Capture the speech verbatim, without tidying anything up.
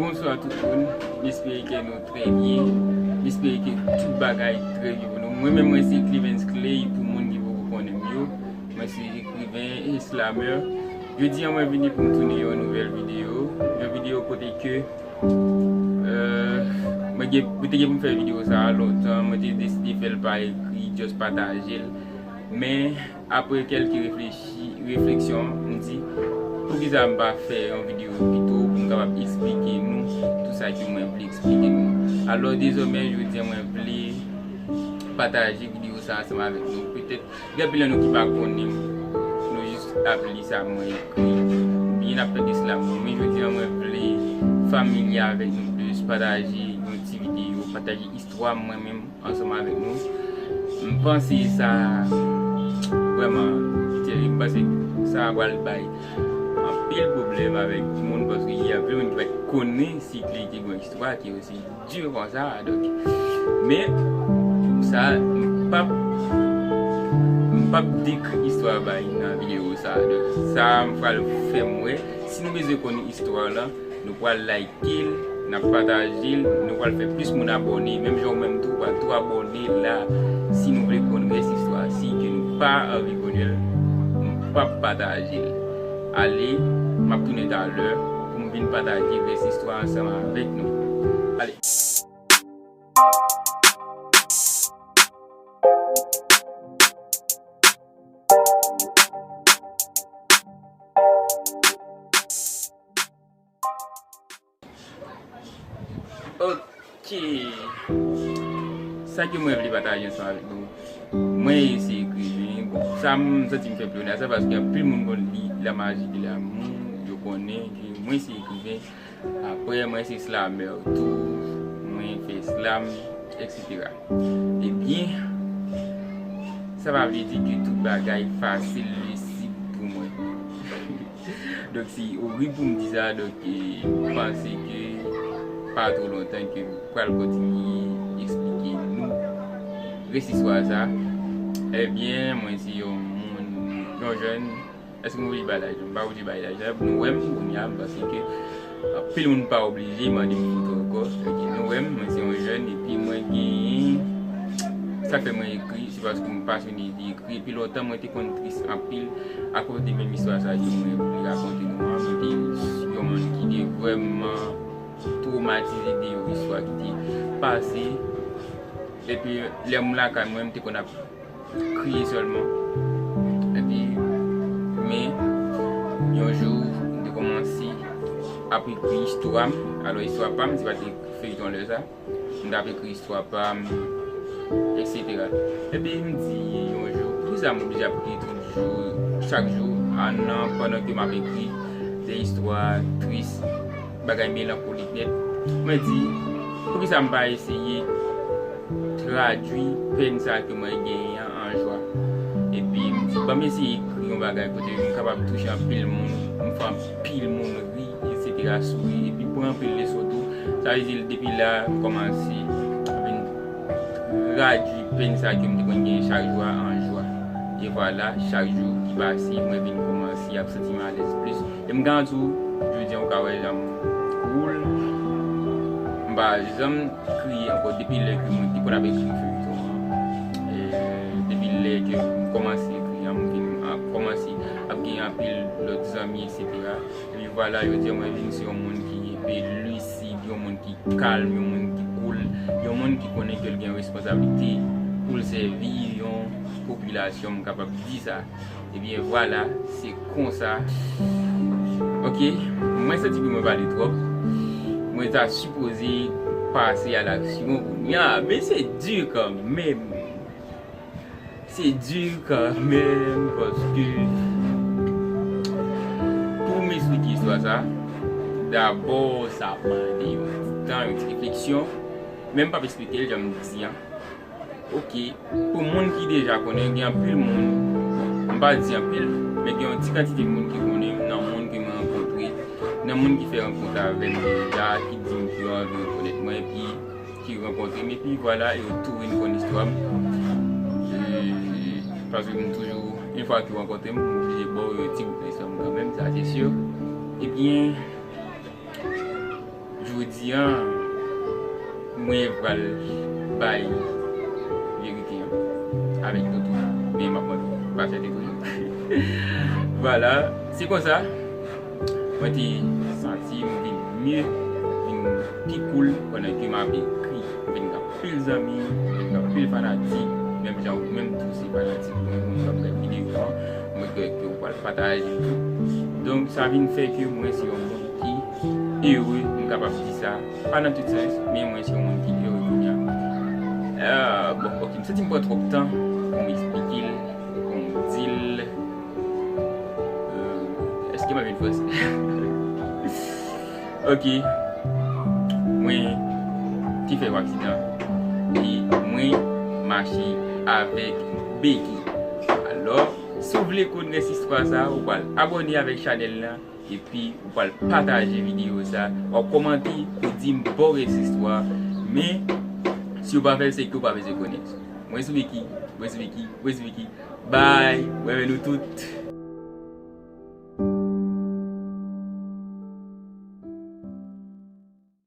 Bonswa tout moun, m espere ke nou trè byen, m espere ke tout bagay trè byen pou nou. Mwen menm, mwen se Clevens Clay, pou moun ki poko konnen m yo. Mwen se ekriven e slamè. Jodi a, mwen vini pou m tounen yon nouvèl videyo. Yon videyo kote ke, euh, mwen gen, mwen te gen pou m fè videyo sa a lontan, mwen te deside fè l pa ekri, just pataje l. Men, apre kèlke reflechi, refleksyon, m di, poukisa m pa fè yon videyo pito pou m kapab eksplike nou tout sa ke mwen vle eksplike nou. Alò, dezòmè, jodi a, mwen vle pataje videyo sa ansanm avèk nou. Petèt, gen anpil nan nou ki pa konnen m, nou jis ap li sa mwen ekri, oubyen n ap tande slam mwen. Men jodi a, mwen vle familye avèk nou plis, pataje yon ti videyo, pataje istwa mwen menm ansanm avèk nou. M panse sa vrèman terib. M panse sa pral bay anpil pwoblèm avèk moun, paske gen anpil moun ki pa t konnen si Clay te gen yon istwa ki osi di konsa. Donk, men sa, m p ap, m p ap dekri istwa bay nan videyo sa. Donk, sa m pral fè m wè. Si nou bezwen konnen istwa la, nou pral like l, n ap pataje l, nou pral fè plis moun abòne. Menm jan ou menm tou, ou pral tou abòne la. Si nou vle konn rès istwa, si ke nou pa anvi konnen l, m p ap pataje l. Ale, m ap tounen talè pou m vin pataje rès istwa ansanm avèk nou. Ale. Ok. Sa ke mwen vle pataje ansanm avèk nou. Mwen se ekriven. Bon, sa m santi m fè plenè sa paske anpil moun konn li La magie de l'amour. Yo konnen ke mwen se ekriven. Apre, mwen se slamè tou. Mwen fè slam, et cetera. Ebyen, sa pa vle di ke tout bagay fasil, lisib pou mwen. Donk, se orib pou m di sa, donk, e, m panse ke pa twò lontan ke m pral kontinye eksplike nou rès istwa sa. Ebyen, mwen se yon moun, yon jèn, èske m oblije bay laj? M pa oblije bay laj la. Nou wè m kounye a, m panse ke anpil moun pa oblije mande m foto ankò. Ok, nou wè m, mwen se yon jèn, epi mwen genyen, sa fè mwen ekri, se paske m pasyone de ekri. Epi lontan, mwen te konn tris anpil akoz de menm istwa sa yo mwen vle rakonte nou an. Mwen te yon moun ki te vrèman twomatize de yon istwa ki te pase. Epi lè m lakay mwen, m te konn ap kriye sèlman. Epi, men, yon jou, m te kòmanse ap ekri istwa m. Alò, istwa pa m, se pa t feyton lè sa. M t ap ekri istwa pa m, et cetera. Epi m di yon jou, poukisa m oblije ap ekri tout jou, chak jou, an nan, pandan ke m ap ekri de istwa tris, bagay melankolik nèt? Mwen di, poukisa m pa eseye tradui pèn sa ke mwen genyen an an jwa? Epi m di, ban m eseye ekri yon bagay kote m kapab touche anpil moun, m fè anpil moun ri, et cetera, souri, epi pran anpil leson tou. Sa vle di, depi la, m kòmanse vin tradui pèn sa ke m te konn genyen chak jou a an jwa. E vwala, chak jou ki pase, mwen vin kòmanse ap santi m alèz plis. E m garanti w, jodi a, ou ka wè jan m cool. M pa janm kriye ankò depi lè ke mwen te konn ap ekri feyton an. E depi lè ke m kòmanse ekri an, m vin ap kòmanse ap gen anpil lòt zanmi, et cetera. Epi vwala, jodi a mwen vin se yon moun ki pi lisid, yon moun ki kalm, yon moun ki cool, yon moun ki konnen ke l gen responsablite pou l sèvi yon popilasyon, m kapab di sa. Ebyen vwala, se konsa. Ok, mwen santi ke mwen pale twòp. Mwen ta sipoze pase a laksyon kounye a, men se di kanmenm. Se di kanmenm, paske pou m esplike istwa sa, dabò, sa mande yon ti tan, yon ti refleksyon. Men m p ap esplike l jan m di an. Ok, pou moun ki deja konnen, gen anpil moun, m pa di anpil, men gen yon ti kantite moun ki konnen m nan moun ke mwen rankontre, nan moun ki fè rankont avè m deja, ki di m ke yo anvi rekonèt mwen, epi ki rankontre m, epi vwala, yo tou vin konn istwa m. E, paske m toujou, yon fwa ke yo rankontre m, m oblije ba yo yon ti bout lèson kanmenm, sa se si. Ebyen, Jodi a, mwen pral bay verite an avèk nou tou. Men m ap mande pa fè de bri. Vwala, se konsa. Mwen te santi m vin mye, vin pi cool pandan ke m ap ekri. M vin gen anpil zanmi, m vin gen anpil fanatik, menm jan ou menm tou se fanatik mwen, moun k ap gade videyo an, mwen kwè ke ou pral pataje l tou. Donk, sa vin fè ke mwen se yon moun ki ere, m kapab di sa, pa nan tout sans, men mwen se yon moun ki ere kounye a. Ah, bon, ok, m santi m pran twòp tan pou m eksplike l, pou m di l. Euh, èske m ap vin franse? Ok. Mwen te fè yon aksidan. E mwen mache avèk Becky. Alò, si w vle konn rès istwa sa, ou pral abòne avèk chanèl la. Epi ou pral pataje videyo sa, w ap kòmante pou di m bon rès istwa. Men, si w pa fè l, se ke w pa bezwen konnen. Mwen se Becky, mwen se Becky, mwen se Becky. Bye, mwen renmen nou tout.